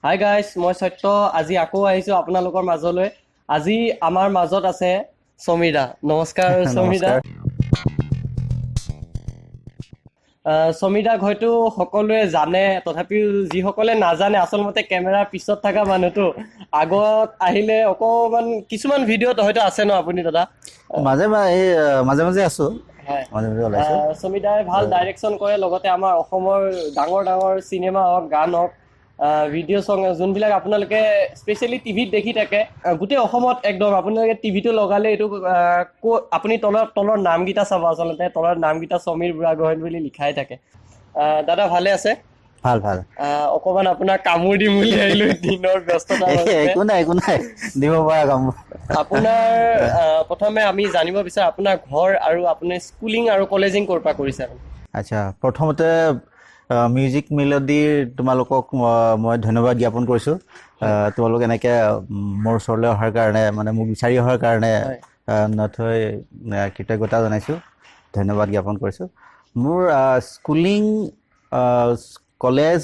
Hi guys, মই সত্য। আজি আকৌ আহিছোঁ আপোনালোকৰ মাজলৈ। আজি আমাৰ মাজত আছে সমীৰা। নমস্কাৰ সমীৰা। নমস্কাৰ। সমীৰাক হয়তো সকলোৱে জানে, তথাপিও যিসকলে নাজানে, আচলমতে কেমেৰাৰ পিছত থকা মানুহটো আগত আহিলে অকণমান কিছুমান ভিডিঅ'ত হয়তো আছে ন আপুনি দাদা? মাজে এই মাজে মাজে আছো। হয়। মাজে মাজে ওলাইছো। সমীৰাই ভাল ডাইৰেকশ্যন কৰে, লগতে আমাৰ অসমৰ ডাঙৰ ডাঙৰ চিনেমা হওক, গান হওক, ভিডিঅ' চং, যোনবিলাক আপোনালোকে স্পেচিয়েলি টিভিত দেখি থাকে, গোটেই অসমত একদম আপোনালোকে টিভিটো লগালে এইটো আপুনি তলৰ নামকেইটা চাব, আচলতে তলৰ নামকেইটা সমীৰ বুঢ়াগোহাঁই বুলি লিখাই থাকে। দাদা ভালে আছে? ভাল ভাল। অকণমান আপোনাক কামোৰ দিম বুলি আহিলো দিনৰ ব্যস্ততাৰ মাজতে। একো নাই, একো নাই, দিব পৰা কামোৰ। আপোনাৰ প্ৰথমে আমি জানিব বিচাৰো আপোনাৰ ঘৰ আৰু আপুনি স্কুলিং আৰু কলেজিং ক'ৰ পৰা কৰিছে আপুনি? আচ্ছা, প্ৰথমতে মিউজিক মেলোডিৰ তোমালোকক মই ধন্যবাদ জ্ঞাপন কৰিছোঁ। তোমালোক এনেকে মোৰ ওচৰলৈ অহাৰ কাৰণে, মানে মোক বিচাৰি অহাৰ কাৰণে নথৈ কৃতজ্ঞতা জনাইছোঁ, ধন্যবাদ জ্ঞাপন কৰিছোঁ। মোৰ স্কুলিং, কলেজ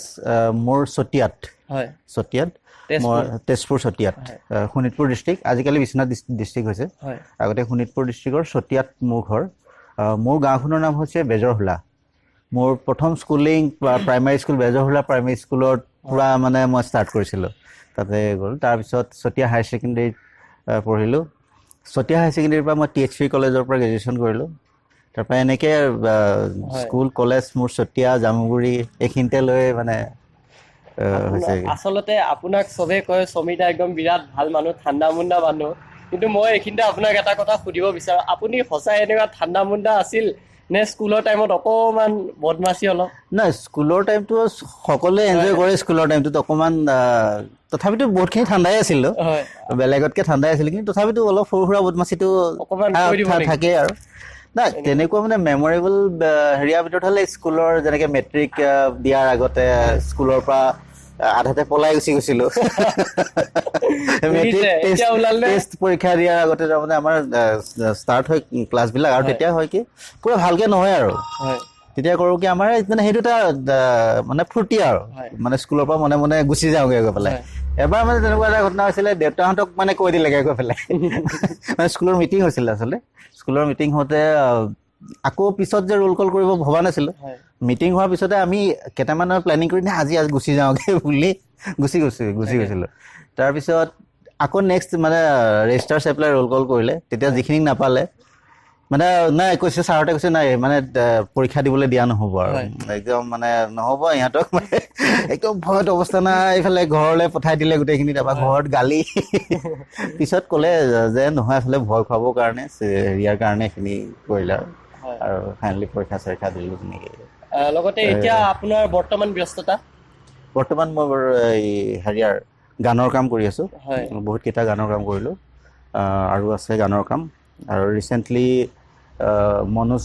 মোৰ চতিয়াত। চতিয়াত। তেজপুৰ। মই তেজপুৰ চতিয়াত, শোণিতপুৰ ডিষ্ট্ৰিক্ট, আজিকালি বিশ্বনাথ ডিষ্ট্ৰিক্ট হৈছে। আগতে শোণিতপুৰ ডিষ্ট্ৰিক্টৰ চতিয়াত মোৰ ঘৰ। মোৰ গাঁওখনৰ নাম হৈছে বেজৰহোলা। মোৰ প্ৰথম স্কুলিং প্ৰাইমাৰী স্কুল বেজৰহোলা প্ৰাইমাৰী স্কুলত পূৰা মানে মই ষ্টাৰ্ট কৰিছিলোঁ, তাতে গ'ল। তাৰপিছত চতিয়া হায়াৰ ছেকেণ্ডেৰীত পঢ়িলোঁ। চতিয়া হায়াৰ ছেকেণ্ডেৰীৰ পৰা মই টি এইচ পি কলেজৰ পৰা গ্ৰেজুৱেশ্যন কৰিলোঁ। তাৰপৰা এনেকৈ স্কুল কলেজ মোৰ চতিয়া, জামুগুৰি এইখিনিতে লৈ মানে হৈছে। আচলতে আপোনাক চবে কয় সমীৰা একদম বিৰাট ভাল মানুহ, ঠাণ্ডা মুণ্ডা মানুহ, কিন্তু মই এইখিনিতে আপোনাক এটা কথা সুধিব বিচাৰো, আপুনি সঁচাই এনেকুৱা ঠাণ্ডা মুণ্ডা আছিল নে স্কুলৰ টাইমত অকণমান বদমাচি অলপ? নাই, স্কুলৰ টাইমটো সকলোৱে এনজয় কৰে। স্কুলৰ টাইমটোত অকণমান তথাপিতো বহুতখিনি ঠাণ্ডাই আছিলোঁ, বেলেগতকৈ ঠাণ্ডাই আছিলোঁ, কিন্তু তথাপিতো অলপ সৰু সুৰা বদমাচিটো অকণমান কৈ দিব নেকি? থাকেই আৰু। নাই, তেনেকুৱা মানে মেমৰেবল হেৰিয়াৰ ভিতৰত হ'লে স্কুলৰ যেনেকে মেট্ৰিক দিয়াৰ আগতে স্কুলৰ পৰা আধাতে পলাই গুচি গৈছিলোঁ। মেট্ৰিক বুজিছে, এতিয়া ওলালে? টেষ্ট পৰীক্ষা দিয়াৰ আগতে তাৰমানে আমাৰ ষ্টাৰ্ট হয় ক্লাছবিলাক আৰু তেতিয়া হয় কি পূৰা ভালকে নহয় আৰু তেতিয়া কৰোঁ কি আমাৰ মানে সেইটো এটা মানে ফূৰ্তি আৰু মানে স্কুলৰ পৰা মনে মনে গুচি যাওঁগৈ গৈ পেলাই। এবাৰ মানে তেনেকুৱা এটা ঘটনা হৈছিলে, দেউতাহঁতক মানে কৈ দিলেগৈ গৈ পেলাই। মানে স্কুলৰ মিটিং হৈছিলে, আচলতে স্কুলৰ মিটিং হওঁতে আকৌ পিছত যে ৰোল কল কৰিব ভবা নাছিলোঁ। মিটিং হোৱাৰ পিছতে আমি কেইটামানৰ প্লেনিং কৰি আজি আজি গুচি যাওঁগৈ বুলি গুচি গৈছোঁ, গুচি গৈছিলোঁ। তাৰপিছত আকৌ নেক্সট মানে ৰেজিষ্টাৰ চাই পেলাই ৰোল কল কৰিলে, তেতিয়া যিখিনিক নাপালে মানে নাই কৈছে, ছাৰহঁতে কৈছে নাই মানে পৰীক্ষা দিবলৈ দিয়া নহ'ব আৰু একদম মানে নহ'ব ইহঁতক, মানে একদম ভয়ত অৱস্থা নাই। এইফালে ঘৰলৈ পঠাই দিলে গোটেইখিনি, তাৰপৰা ঘৰত গালি। পিছত ক'লে যে নহয়, আচলতে ভয় খুৱাবৰ কাৰণে, হেৰিয়াৰ কাৰণে এইখিনি কৰিলে আৰু আৰু ফাইনেলি পৰীক্ষা চৰীক্ষা দিলোঁ তেনেকৈ। লগতে এতিয়া আপোনাৰ বৰ্তমান ব্যস্ততা? বৰ্তমান মই বাৰু এই হেৰিয়াৰ গানৰ কাম কৰি আছোঁ। বহুতকেইটা গানৰ কাম কৰিলোঁ, আৰু আছে গানৰ কাম। আৰু ৰিচেণ্টলি মনোজ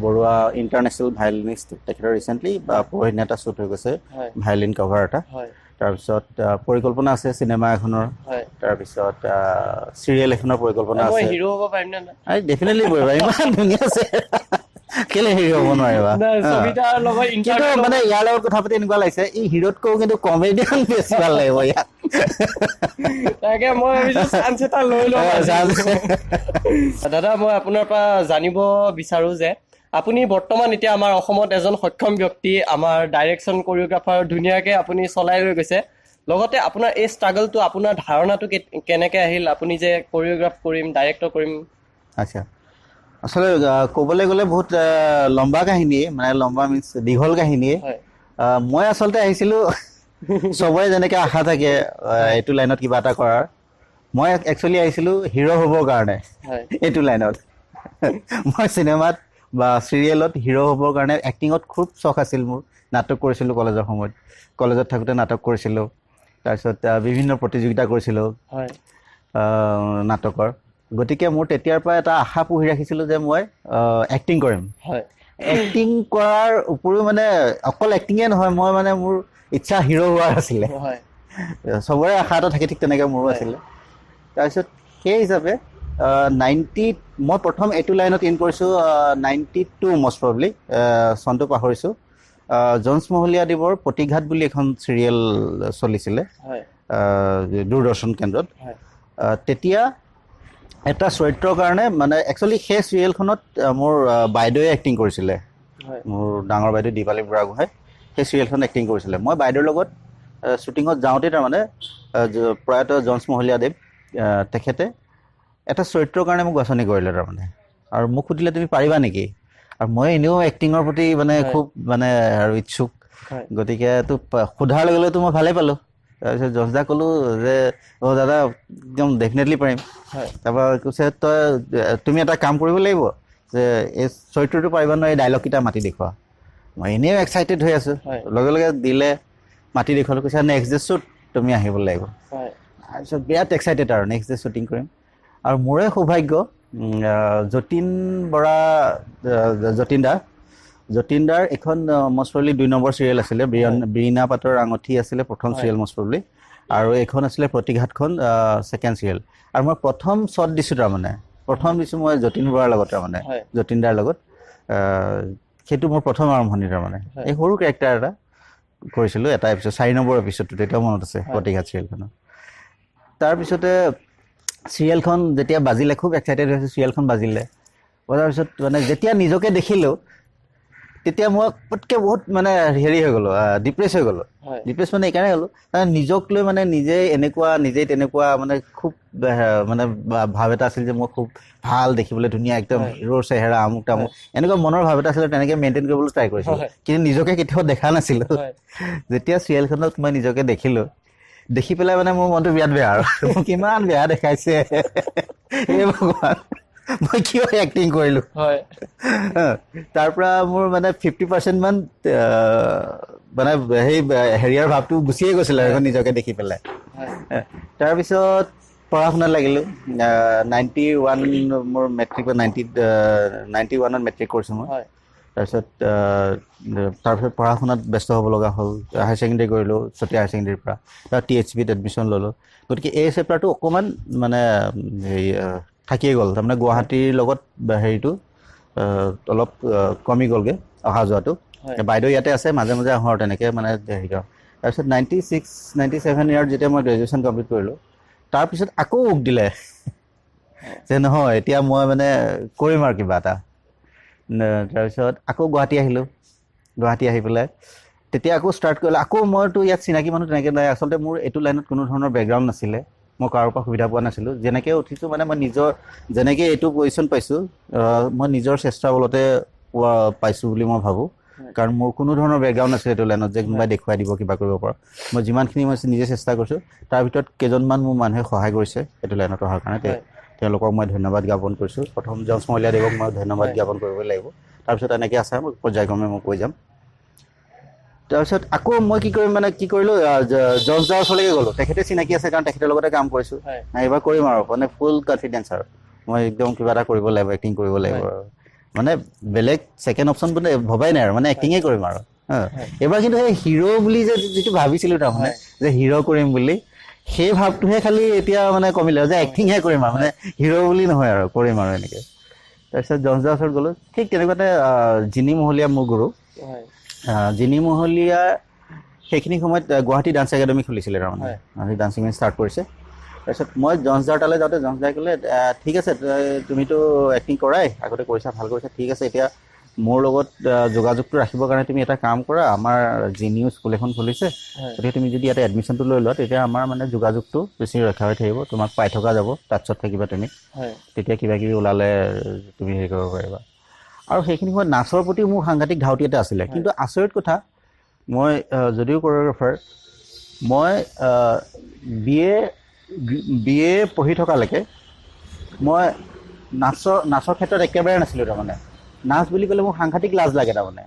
বৰুৱা, ইণ্টাৰনেশ্যনেল ভায়লিনিষ্ট, তেখেতৰ ৰিচেণ্টলি পৰহিদিনা এটা শ্বুট হৈ গৈছে, ভায়লিন কভাৰ এটা। তাৰপিছত পৰিকল্পনা আছে চিনেমা এখনৰ। তাৰপিছত চিৰিয়েল এখনৰ পৰিকল্পনা মই আছে। হিৰো হ'ব পাৰিম নে নাই? ডেফিনেটলি পাৰিবা, ইমান ধুনীয়া আছে, কেলে হিৰো হ'ব নোৱাৰিবা? নাই, সবিতাৰ লগত কিন্তু interview। মানে ইয়াৰ লগত কথা পাতি এনেকুৱা লাগিছে, এই হিৰোতকৈও কিন্তু কমেডিয়ান বেছি ভাল লাগিব ইয়াত। তাকে মই ভাবিছো চান্স এটা লৈ লওঁ আজি। Chance। দাদা, মই আপোনাৰ পৰা জানিব বিচাৰো যে আপুনি বৰ্তমান এতিয়া আমাৰ অসমত এজন সক্ষম ব্যক্তি, আমাৰ ডাইৰেকশ্যন কৰিঅ'গ্ৰাফাৰ ধুনীয়াকে আপুনি চলাই লৈ গৈছে। লগতে আপোনাৰ এই ষ্ট্ৰাগলটো, আপোনাৰ ধাৰণাটো কেনেকে আহিল আপুনি যে কৰিঅ'গ্ৰাফ কৰিম, ডাইৰেক্টৰ কৰিম? আচ্ছা, আচলতে ক'বলৈ গ'লে বহুত লম্বা কাহিনীয়ে, মানে লম্বা মিনছ দীঘল কাহিনীয়ে। মই আচলতে আহিছিলোঁ, চবৰে যেনেকে আশা থাকে এইটো লাইনত কিবা এটা কৰাৰ, মই একচুৱেলি আহিছিলোঁ হিৰ' হ'বৰ কাৰণে। এইটো লাইনত মই চিনেমাত বা চিৰিয়েলত হিৰ' হ'বৰ কাৰণে, এক্টিঙত খুব চখ আছিল মোৰ। নাটক কৰিছিলোঁ কলেজৰ সময়ত, কলেজত থাকোঁতে নাটক কৰিছিলোঁ, তাৰপিছত বিভিন্ন প্ৰতিযোগিতা কৰিছিলোঁ নাটকৰ। গতিকে মোৰ তেতিয়াৰ পৰা এটা আশা পুহি ৰাখিছিলোঁ যে মই এক্টিং কৰিম। এক্টিং কৰাৰ উপৰিও মানে অকল এক্টিঙে নহয়, মই মানে মোৰ ইচ্ছা হিৰ' হোৱাৰ আছিলে। চবৰে আশা এটা থাকে, ঠিক তেনেকৈ মোৰো আছিলে। তাৰপিছত সেই হিচাপে 90 মই প্ৰথম এইটো লাইনত ইন কৰিছোঁ, 92 মষ্ট প্ৰবলি, চনটো পাহৰিছোঁ। জন্স মহলীয়া দেৱৰ প্ৰতিঘাত বুলি এখন চিৰিয়েল চলিছিলে দূৰদৰ্শন কেন্দ্ৰত। তেতিয়া এটা চৰিত্ৰৰ কাৰণে মানে একচুৱেলি সেই চিৰিয়েলখনত মোৰ বাইদেৱে এক্টিং কৰিছিলে, মোৰ ডাঙৰ বাইদেউ দীপালী বুঢ়াগোহাঁই সেই চিৰিয়েলখন এক্টিং কৰিছিলে। মই বাইদেউৰ লগত শ্বুটিঙত যাওঁতে তাৰমানে প্ৰয়াত জন্স মহলীয়া দেৱ তেখেতে এটা চৰিত্ৰৰ কাৰণে মোক বাছনি কৰিলে তাৰমানে, আৰু মোক সুধিলে তুমি পাৰিবা নেকি। আৰু মই এনেও এক্টিঙৰ প্ৰতি মানে খুব মানে আৰু ইচ্ছুক, গতিকে তো সোধাৰ লগে লগেতো মই ভালেই পালোঁ। তাৰপিছত জজদাক ক'লোঁ যে অ' দাদা একদম ডেফিনেটলি পাৰিম। তাৰপৰা কৈছে তই তুমি এটা কাম কৰিব লাগিব যে এই চৰিত্ৰটো পাৰিবা নহয়, এই ডাইলগকেইটা মাতি দেখুওৱা। মই এনেও এক্সাইটেড হৈ আছোঁ, লগে লগে দিলে, মাতি দেখুৱালোঁ। কৈছে নেক্সট ডে শ্বুট তুমি আহিব লাগিব। তাৰপিছত বিৰাট এক্সাইটেড আৰু নেক্সট ডে শ্বুটিং কৰিম। আৰু মোৰে সৌভাগ্য, যতীন বৰা, যতীন দা, যতীন দাৰ এইখন মচৰলি 2 নম্বৰ চিৰিয়েল আছিলে, বিৰিণা পাতৰ আঙঠি আছিলে প্ৰথম চিৰিয়েল মচৰলি, আৰু এইখন আছিলে প্ৰতিঘাতখন ছেকেণ্ড চিৰিয়েল। আৰু মই প্ৰথম শ্বট দিছোঁ তাৰমানে, প্ৰথম দিছোঁ মই যতীন বৰাৰ লগত তাৰমানে, যতীন দাৰ লগত। সেইটো মোৰ প্ৰথম আৰম্ভণি তাৰমানে। এই সৰু কেৰেক্টাৰ এটা কৰিছিলোঁ এটা এপিছ'ড, 4 নম্বৰ এপিছ'ডটো তেতিয়াও মনত আছে প্ৰতিঘাত চিৰিয়েলখনৰ। তাৰপিছতে চিৰিয়েলখন যেতিয়া বাজিলে, খুব এক্সাইটেড হৈ আছোঁ, চিৰিয়েলখন বাজিলে, বজাৰ পিছত মানে যেতিয়া নিজকে দেখিলোঁ তেতিয়া মই পটকৈ বহুত মানে হেৰি হৈ গ'লোঁ, ডিপ্ৰেছ হৈ গ'লোঁ। ডিপ্ৰেছ মানে এইকাৰণে হ'লোঁ, মানে নিজক লৈ মানে নিজে এনেকুৱা নিজেই তেনেকুৱা মানে খুব মানে ভাৱ এটা আছিল যে মই খুব ভাল দেখিবলৈ ধুনীয়া একদম হিৰোৰ চেহেৰা আমুক তামুক এনেকুৱা মনৰ ভাৱ এটা আছিলে, তেনেকৈ মেইনটেইন কৰিবলৈ ট্ৰাই কৰিছিলোঁ, কিন্তু নিজকে কেতিয়াও দেখা নাছিলোঁ। যেতিয়া চিৰিয়েলখনত মই নিজকে দেখিলোঁ, দেখি পেলাই মানে মোৰ মনটো বিৰাট বেয়া আৰু মোক ইমান বেয়া দেখাইছে, এই ভগৱান, মই কিয় এক্টিং কৰিলোঁ। তাৰ পৰা মোৰ মানে 50% মান মানে সেই হেৰিয়াৰ ভাৱটো গুচিয়ে গৈছিলে আৰু নিজকে দেখি পেলাই। তাৰপিছত পঢ়া শুনাত লাগিলোঁ। 91 মোৰ মেট্ৰিক, 91ত মেট্ৰিক কৰিছোঁ মই। তাৰপিছত তাৰপিছত পঢ়া শুনাত ব্যস্ত হ'ব লগা হ'ল। হায়াৰ ছেকেণ্ডেৰী কৰিলোঁ চতিয়া হায়াৰ ছেকেণ্ডেৰীৰ পৰা, তাৰ টি এইচ বিত এডমিশ্যন ল'লোঁ। গতিকে এই চেপ্টাৰটো অকণমান মানে হেৰি থাকিয়ে গ'ল, তাৰমানে গুৱাহাটীৰ লগত হেৰিটো অলপ কমি গ'লগৈ অহা যোৱাটো। বাইদেউ ইয়াতে আছে, মাজে মাজে আহোঁ আৰু তেনেকৈ মানে হেৰি কৰোঁ। তাৰপিছত 96 97 ইয়াৰত যেতিয়া মই গ্ৰেজুৱেশ্যন কমপ্লিট কৰিলোঁ, তাৰপিছত আকৌ উক দিলে যে নহয় এতিয়া মই মানে কৰিম আৰু কিবা এটা। তাৰপিছত আকৌ গুৱাহাটী আহিলোঁ। গুৱাহাটী আহি পেলাই তেতিয়া আকৌ ষ্টাৰ্ট কৰিলোঁ। আকৌ মইতো ইয়াত চিনাকি মানুহ তেনেকৈ নাই, আচলতে মোৰ এইটো লাইনত কোনো ধৰণৰ বেকগ্ৰাউণ্ড নাছিলে, মই কাৰোৰ পৰা সুবিধা পোৱা নাছিলোঁ। যেনেকৈ উঠিছোঁ মানে মই নিজৰ যেনেকৈ এইটো পজিশ্যন পাইছোঁ, মই নিজৰ চেষ্টাৰ বলতে পোৱা পাইছোঁ বুলি মই ভাবোঁ। কাৰণ মোৰ কোনো ধৰণৰ বেকগ্ৰাউণ্ড নাছিলে এইটো লাইনত যে কোনোবাই দেখুৱাই দিব কিবা কৰিব পাৰোঁ। মই যিমানখিনি মই নিজে চেষ্টা কৰিছোঁ, তাৰ ভিতৰত কেইজনমান মোৰ মানুহে সহায় কৰিছে এইটো লাইনত অহাৰ কাৰণে, তেওঁলোকক মই ধন্যবাদ জ্ঞাপন কৰিছোঁ। প্ৰথম জন্স মহলীয়া দেৱক মই ধন্যবাদ জ্ঞাপন কৰিব লাগিব। তাৰপিছত এনেকৈ আছে, মই পৰ্যায়ক্ৰমে মই কৈ যাম। তাৰপিছত আকৌ মই কি কৰিম মানে কি কৰিলোঁ, জজ দাৰ ওচৰলৈকে গ'লোঁ। তেখেতে চিনাকি আছে কাৰণ তেখেতৰ লগতে কাম কৰিছোঁ। নাই, এইবাৰ কৰিম আৰু মানে ফুল কনফিডেঞ্চ আৰু মই একদম কিবা এটা কৰিব লাগিব, এক্টিং কৰিব লাগিব আৰু মানে বেলেগ ছেকেণ্ড অপশ্যন বুলি ভবাই নাই আৰু মানে এক্টিঙেই কৰিম আৰু। এইবাৰ কিন্তু সেই হিৰ' বুলি যে যিটো ভাবিছিলোঁ তাৰমানে যে হিৰ' কৰিম বুলি, সেই ভাৱটোহে খালি এতিয়া মানে কমিলে যে এক্টিংহে কৰিম আৰু মানে হিৰ' বুলি নহয় আৰু কৰিম আৰু এনেকৈ। তাৰপিছত জজ দাৰ ওচৰত গ'লোঁ, ঠিক তেনেকুৱাতে জিনি মহলীয়া মোৰ গুৰু। জিনি মহলীয়া সেইখিনি সময়ত গুৱাহাটী ডান্স একাডেমি খুলিছিলে তাৰমানে, গুৱাহাটী ডান্সিং ষ্টাৰ্ট কৰিছে। তাৰপিছত মই জন্স দাৰ তালৈ যাওঁতে জন্স দাই ক'লে, ঠিক আছে, তুমিতো এক্টিং কৰাই আগতে কৰিছা, ভাল কৰিছা, ঠিক আছে, এতিয়া মোৰ লগত যোগাযোগটো ৰাখিবৰ কাৰণে তুমি এটা কাম কৰা, আমাৰ জিনিও স্কুল এখন খুলিছে, গতিকে তুমি যদি ইয়াতে এডমিশ্যনটো লৈ লোৱা তেতিয়া আমাৰ মানে যোগাযোগটো বেছি ৰক্ষা হৈ থাকিব, তোমাক পাই থকা যাব, টাচত থাকিবা তুমি, তেতিয়া কিবা কিবি ওলালে তুমি হেৰি কৰিব পাৰিবা। আৰু সেইখিনি সময়ত নাচৰ প্ৰতি মোৰ সাংঘাতিক ধাউতি এটা আছিলে। কিন্তু আচৰিত কথা, মই যদিও কৰিঅ'গ্ৰাফাৰ, মই বি এ পঢ়ি থকালৈকে মই নাচৰ ক্ষেত্ৰত একেবাৰে নাছিলোঁ। তাৰমানে নাচ বুলি ক'লে মোৰ সাংঘাতিক লাজ লাগে তাৰমানে।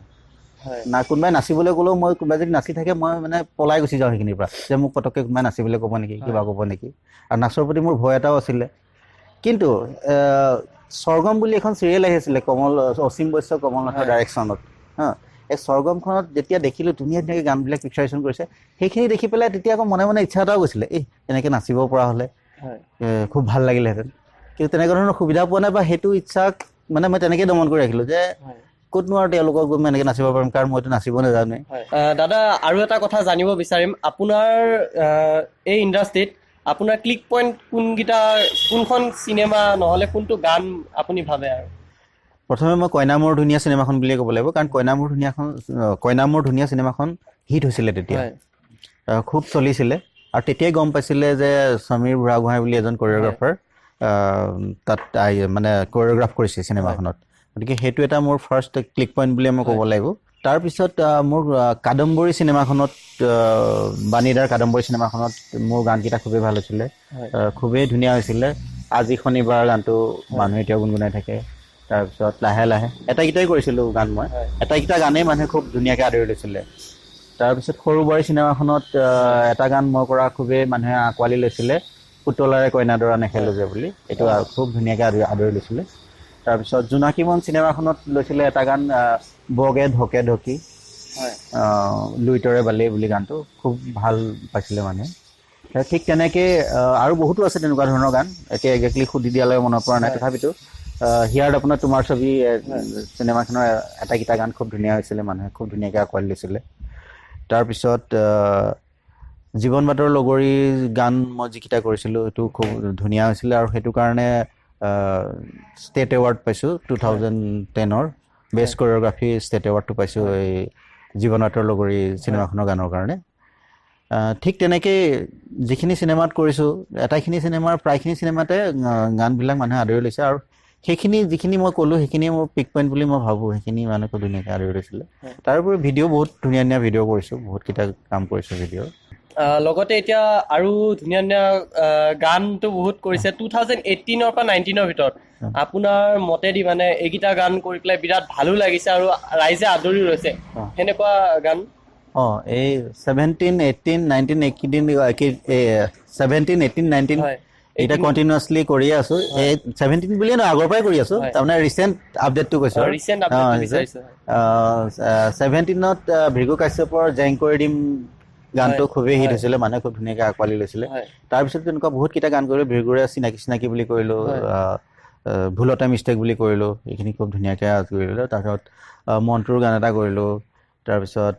না কোনোবাই নাচিবলৈ ক'লেও মই কোনোবাই যদি নাচি থাকে মই মানে পলাই গুচি যাওঁ সেইখিনিৰ পৰা, যে মোক পটককৈ কোনোবাই নাচিবলৈ ক'ব নেকি, কিবা ক'ব নেকি। আৰু নাচৰ প্ৰতি মোৰ ভয় এটাও আছিলে। কিন্তু স্বৰ্গম বুলি এখন চিৰিয়েল আহি আছিলে অসীম বৈশ্য কমল নাথৰ ডাইৰেকশ্যনত, হা, এই স্বৰ্গমখনত যেতিয়া দেখিলোঁ ধুনীয়া ধুনীয়াকৈ গানবিলাক পিকচাৰেশ্যন কৰিছে, সেইখিনি দেখি পেলাই তেতিয়া আকৌ মনে মনে ইচ্ছা এটাও গৈছিলে, এই এনেকৈ নাচিব পৰা হ'লে খুব ভাল লাগিলেহেঁতেন। কিন্তু তেনেকুৱা ধৰণৰ সুবিধা পোৱা নাই বা সেইটো ইচ্ছাক মানে মই তেনেকৈ দমন কৰি ৰাখিলোঁ যে ক'তনো আৰু তেওঁলোকক গৈ মই এনেকৈ নাচিব পাৰিম, কাৰণ মইতো নাচিব নাজানোৱে। দাদা, আৰু এটা কথা জানিব বিচাৰিম, আপোনাৰ এই ইণ্ডাষ্ট্ৰীত আপোনাৰ ক্লিক পইণ্ট কোনকেইটা, কোনখন চিনেমা নহ'লে কোনটো গান আপুনি ভাবে? আৰু প্ৰথমে মই কইনা মোৰ ধুনীয়া চিনেমাখন বুলিয়ে ক'ব লাগিব, কাৰণ কইনা মোৰ ধুনীয়া চিনেমাখন হিট হৈছিলে তেতিয়া, খুব চলিছিলে। আৰু তেতিয়াই গম পাইছিলে যে সমীৰ বুঢ়াগোহাঁই বুলি এজন কৰিঅ'গ্ৰাফাৰ তাত মানে কৰিঅ'গ্ৰাফ কৰিছে চিনেমাখনত। গতিকে সেইটো এটা মোৰ ফাৰ্ষ্ট ক্লিক পইণ্ট বুলিয়ে মই ক'ব লাগিব। তাৰপিছত মোৰ কাদম্বৰী চিনেমাখনত, বাণীদাৰ কাদম্বৰী চিনেমাখনত মোৰ গানকেইটা খুবেই ভাল হৈছিলে, খুবেই ধুনীয়া হৈছিলে। আজি শনিবাৰ গানটো মানুহে এতিয়াও গুণগুণাই থাকে। তাৰপিছত লাহে লাহে এটাইকেইটাই কৰিছিলোঁ গান মই, এটাইকেইটা গানেই মানুহে খুব ধুনীয়াকৈ আদৰি লৈছিলে। তাৰপিছত সৰু বোৱাৰী চিনেমাখনত এটা গান মই কৰা খুবেই মানুহে আঁকোৱালি লৈছিলে, পুতলাৰে কইনা দৰা নেখেলো যে বুলি, এইটো খুব ধুনীয়াকৈ আদৰি লৈছিলে। তাৰপিছত জোনাকী মন চিনেমাখনত লৈছিলে এটা গান, বগে ঢকে ঢকি লুইতৰে বালি বুলি গানটো খুব ভাল পাইছিলে মানুহে। ঠিক তেনেকৈ আৰু বহুতো আছে তেনেকুৱা ধৰণৰ গান, এতিয়া একজেক্টলি সুধি দিয়ালৈ মনত পৰা নাই, তথাপিতো হিয়াৰ আপোনাৰ তোমাৰ ছবি চিনেমাখনৰ এটাকেইটা গান খুব ধুনীয়া হৈছিলে, মানুহে খুব ধুনীয়াকৈ আঁকোৱালি লৈছিলে। তাৰপিছত জীৱন বাটৰ লগৰী গান মই যিকেইটা কৰিছিলোঁ সেইটো খুব ধুনীয়া হৈছিলে, আৰু সেইটো কাৰণে ষ্টেট এৱাৰ্ড পাইছোঁ 2010ৰ বেষ্ট কৰিঅ'গ্ৰাফি ষ্টেট এৱাৰ্ডটো পাইছোঁ এই জীৱন বাটৰ লগৰী চিনেমাখনৰ গানৰ কাৰণে। ঠিক তেনেকেই যিখিনি চিনেমাত কৰিছোঁ, এটাইখিনি চিনেমাৰ প্ৰায়খিনি চিনেমাতে গানবিলাক মানুহে আদৰি লৈছে, আৰু সেইখিনি যিখিনি মই ক'লোঁ সেইখিনিয়ে মোৰ পিক পইণ্ট বুলি মই ভাবোঁ, সেইখিনি মানুহে খুব ধুনীয়াকৈ আদৰি লৈছিলে। তাৰোপৰি ভিডিঅ' বহুত ধুনীয়া ধুনীয়া ভিডিঅ' কৰিছোঁ, বহুতকেইটা কাম কৰিছোঁ ভিডিঅ'। লগতে এতিয়া আৰু ধুনীয়া ধুনীয়া গানটো বহুত কৰিছে। 2018ৰ পৰা 19ৰ ভিতৰত আপোনাৰ মতেদি মানে এইকেইটা গান কৰি পেলাই বিৰাট ভালো লাগিছে আৰু ৰাইজে আদৰি লৈছে, সেনেকুৱা গান? এই 17, 18, 19 এইকেইদিন 17, 18, 19 এইটা কণ্টিনিউৱাছলি কৰিয়ে আছোঁ। এই 17 বুলিয়ে নহয়, আগৰ পৰাই কৰি আছোঁ, তাৰমানে ৰিচেণ্ট আপডেটটো কৈছোঁ। 17ত ভৃগু কাশ্যপৰ জেং কৰি দিম গানটো খুবেই হিট হৈছিলে, মানুহে খুব ধুনীয়াকৈ আঁকোৱালি লৈছিলে। তাৰপিছত তেনেকুৱা বহুতকেইটা গান কৰিলোঁ, ভৃগুৰে চিনাকি চিনাকি বুলি কৰিলোঁ, ভুলতে মিষ্টেক বুলি কৰিলোঁ, এইখিনি খুব ধুনীয়াকৈ কৰিলোঁ। তাৰপিছত মন্টুৰ গান এটা কৰিলোঁ। তাৰপিছত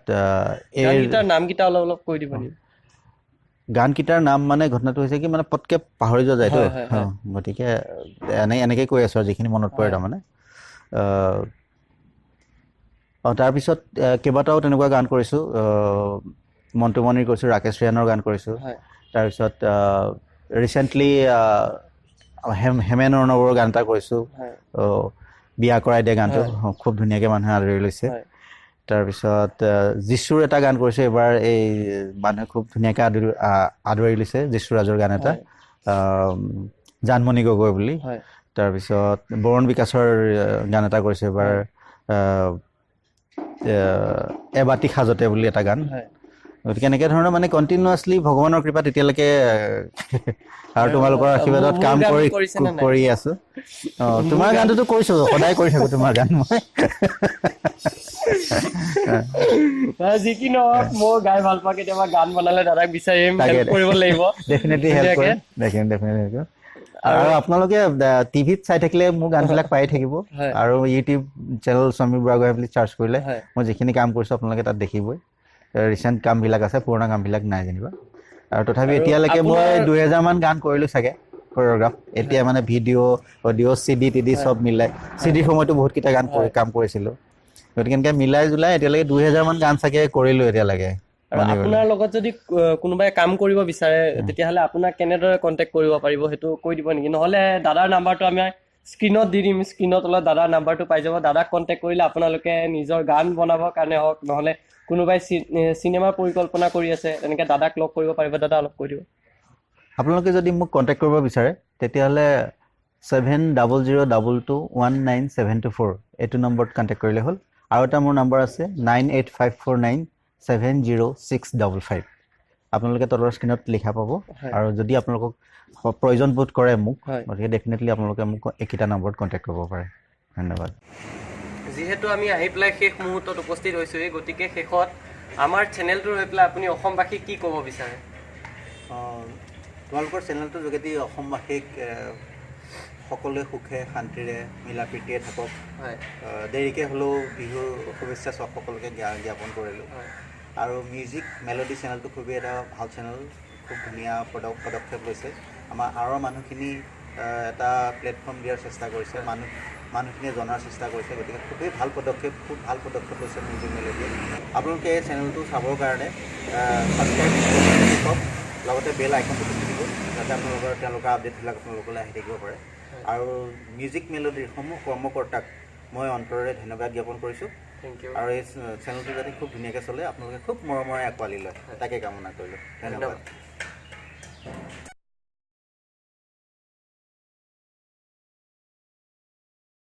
নামকেইটা অলপ অলপ কৈ দিব নেকি? গানকেইটাৰ নাম মানে ঘটনাটো হৈছে কি, মানে পটকৈ পাহৰি যোৱা যায়তো, গতিকে এনেকৈ কৈ আছোঁ আৰু যিখিনি মনত পৰে তাৰমানে। তাৰপিছত কেইবাটাও তেনেকুৱা গান কৰিছোঁ, মন্টুমণিৰ কৰিছোঁ, ৰাকেশ ৰিয়ানৰ গান কৰিছোঁ। তাৰপিছত ৰিচেণ্টলি হেমেন অৰ্ণৱৰ গান এটা কৰিছোঁ, বিয়া কৰাই দিয়া গানটো খুব ধুনীয়াকৈ মানুহে আদৰি লৈছে। তাৰপিছত যীশুৰ এটা গান কৰিছোঁ এইবাৰ, এই মানুহে খুব ধুনীয়াকৈ আদৰি লৈছে, যীশুৰাজৰ গান এটা, জানমণি গগৈ বুলি। তাৰপিছত বৰুণ বিকাশৰ গান এটা কৰিছোঁ এইবাৰ, এবাতি সাজতে বুলি এটা গান। গতিকে এনেকৈ ধৰণৰ মানে কণ্টিনিউৱাছলি ভগৱানৰ কৃপাত এতিয়ালৈকে আৰু তোমালোকৰ আশীৰ্বাদত কাম কৰি আছোঁ। তোমাৰ গানটোতো কৰিছোঁ, সদায় কৰি থাকোঁ তোমাৰ গান মই। যি কি নহওক, মই গাই ভাল পাওঁ, কেতিয়াবা গান বনালে দাদাক বিচাৰিম, হেল্প কৰিব লাগিব। ডেফিনেটলি হেল্প কৰিম, ডেফিনেটলি হেল্প কৰিম। আৰু আপোনালোকে টিভিত চাই থাকিলে মোৰ গানবিলাক পাই থাকিব, আৰু ইউটিউব চেনেল সমীৰ বুঢ়াগোহাঁই বুলি চাৰ্চ কৰিলে মই যিখিনি কাম কৰিছোঁ আপোনালোকে তাত দেখিবই। ৰিচেণ্ট কামবিলাক আছে, পুৰণা কামবিলাক নাই যেনিবা। আৰু তথাপি এতিয়ালৈকে মই 2000 মান গান কৰিলোঁ চাগে কৰিঅ'গ্ৰাফ। এতিয়া মানে ভিডিঅ' অডিঅ' চিডি টিডি চব মিলাই, চিডিৰ সময়তো বহুতকেইটা গান কাম কৰিছিলোঁ, গতিকে এনেকৈ মিলাই জুলাই এতিয়ালৈকে 2000 মান গান চাগে কৰিলোঁ এতিয়ালৈকে। আপোনাৰ লগত যদি কোনোবাই কাম কৰিব বিচাৰে তেতিয়াহ'লে আপোনাক কেনেদৰে কণ্টেক্ট কৰিব পাৰিব সেইটো কৈ দিব নেকি? নহ'লে দাদাৰ নাম্বাৰটো আমি স্ক্ৰীণত দি দিম, স্ক্ৰীণত অলপ দাদাৰ নাম্বাৰটো পাই যাব। দাদাক কণ্টেক্ট কৰিলে আপোনালোকে নিজৰ গান বনাবৰ কাৰণে হওক, নহ'লে কোনোবাই চিনেমাৰ পৰিকল্পনা কৰি আছে, তেনেকৈ দাদাক লগ কৰিব পাৰিব। দাদা অলপ কৈ দিব। আপোনালোকে যদি মোক কণ্টেক্ট কৰিব বিচাৰে তেতিয়াহ'লে 7002219724 এইটো নম্বৰত কণ্টেক্ট কৰিলে হ'ল। আৰু এটা মোৰ নম্বৰ আছে 9854970655, আপোনালোকে তলৰ স্ক্ৰীণত লিখা পাব। আৰু যদি আপোনালোকক প্ৰয়োজন বোধ কৰে মোক, গতিকে ডেফিনেটলি আপোনালোকে মোক এইকেইটা নম্বৰত কণ্টেক্ট কৰিব পাৰে। ধন্যবাদ। যিহেতু আমি আহি পেলাই শেষ মুহূৰ্তত উপস্থিত হৈছোঁহি, গতিকে শেষত আমাৰ চেনেলটোৰ হৈ পেলাই আপুনি অসমবাসীক কি ক'ব বিচাৰে? তোমালোকৰ চেনেলটোৰ যোগেদি অসমবাসীক সকলোৱে সুখে শান্তিৰে মিলা প্ৰীতিৰে থাকক। হয়। দেৰিকৈ হ'লেও বিহুৰ শুভেচ্ছা চব সকলোকে জ্ঞাপন কৰিলোঁ। হয়। আৰু মিউজিক মেলোডি চেনেলটো খুবেই এটা ভাল চেনেল, খুব ধুনীয়া পদক্ষেপ লৈছে। আমাৰ আঁৰৰ মানুহখিনি এটা প্লেটফৰ্ম দিয়াৰ চেষ্টা কৰিছে, মানুহখিনিয়ে জনাৰ চেষ্টা কৰিছে। গতিকে খুবেই ভাল পদক্ষেপ, খুব ভাল পদক্ষেপ লৈছে মিউজিক মেলোডিয়ে। আপোনালোকে এই চেনেলটো চাবৰ কাৰণে ছাবস্ক্ৰাইব কৰক, লগতে বেল আইকনটো টিপি দিব, যাতে তেওঁলোকৰ আপডেটবিলাক আপোনালোকলৈ আহি থাকিব পাৰে। আৰু মিউজিক মেলোডিৰ সমূহ কৰ্মকৰ্তাক মই অন্তৰেৰে ধন্যবাদ জ্ঞাপন কৰিছোঁ। Thank you. আৰু এই চেনেলটো যাতে খুব ধুনীয়াকৈ চলে, আপোনালোকে খুব মৰমৰে আঁকোৱালি লয়, তাকে কামনা কৰিলোঁ। ধন্যবাদ। ধন্যবাদ।